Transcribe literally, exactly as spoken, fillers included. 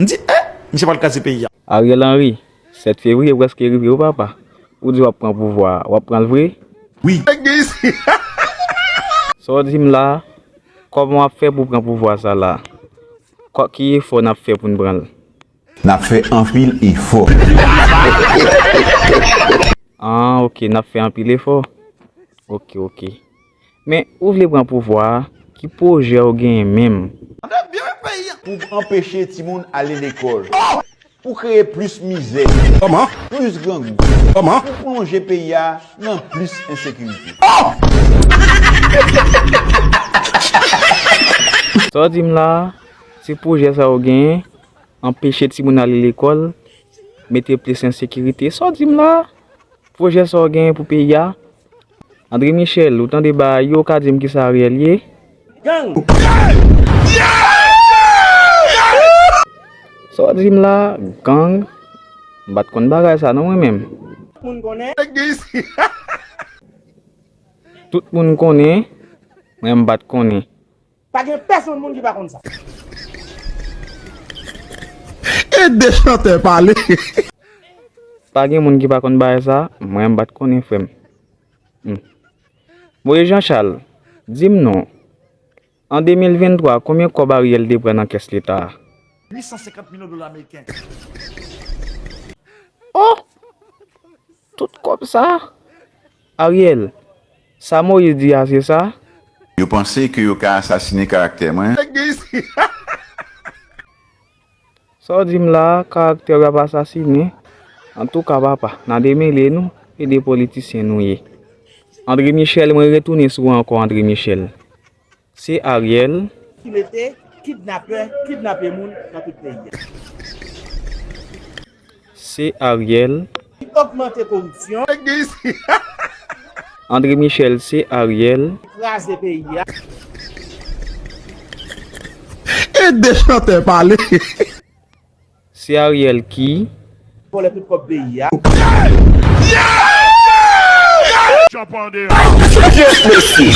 M di, eh, misye pral kraze peyi a. Ariel Henry, sèt fevriye prèske rive wi papa. Ou di w ap pran pouvwa a, w ap pran l vre? Wi. Sa w di m la, kòman w ap fè pou w pran pouvwa sa la? Ki efò n ap fè pou n pran l? N ap fè anpil efò. Ah, ok, n ap fè anpil efò. Ok, ok. Men, ou vle pran pouvwa a, ki pwojè w genyen menm? Pou anpeche timoun ale lekòl. Pou kreye plis mizè. Kòman? Plis grangou. Kòman? Pou plonje peyi a nan plis ensekirite. Sa w di m la, se pwojè sa w genyen, anpeche timoun ale lekòl, mete plis ensekirite. Sa w di m la? Pwojè sa w genyen pou peyi a? André Michel, ou tande bagay yo, ou ka di m kisa Ariel ye? Gang! Sa w di m la, gang? M pa t konn bagay sa non mwen menm. Tout moun konnen. Tout moun konnen, mwen m pa t konnen. Pa gen pèsonn moun ki pa konn sa. E de chantè pale. Pa gen moun ki pa konn bagay sa, mwen m pa t konnen frè m. Hmm. Moïse Jean Charles, di m non, an de mil venntwa, konbyen kòb Ariel te pran nan kès leta a? Uit san senkant milyon dola ameriken. Oh! Tout kòb sa? Ariel, sa Moïse di a se sa? Yo panse ke yo ka asasine karaktè mwen. Sa w di m la, karaktè w y ap asasine? Antouka papa, n a demele nou, e de politisyen nou ye. André Michel, mwen retounen sou ou ankò André Michel. Se Ariel. Ki mete kidnapè, kidnape moun nan tout peyi a. Se Ariel. Ki ogmante koripsyon. André Michel, se Ariel. Ki kraze peyi a. E de chantè pale. Se Ariel ki vòlè tout kòb peyi a. Jump on there. Yes, mesye.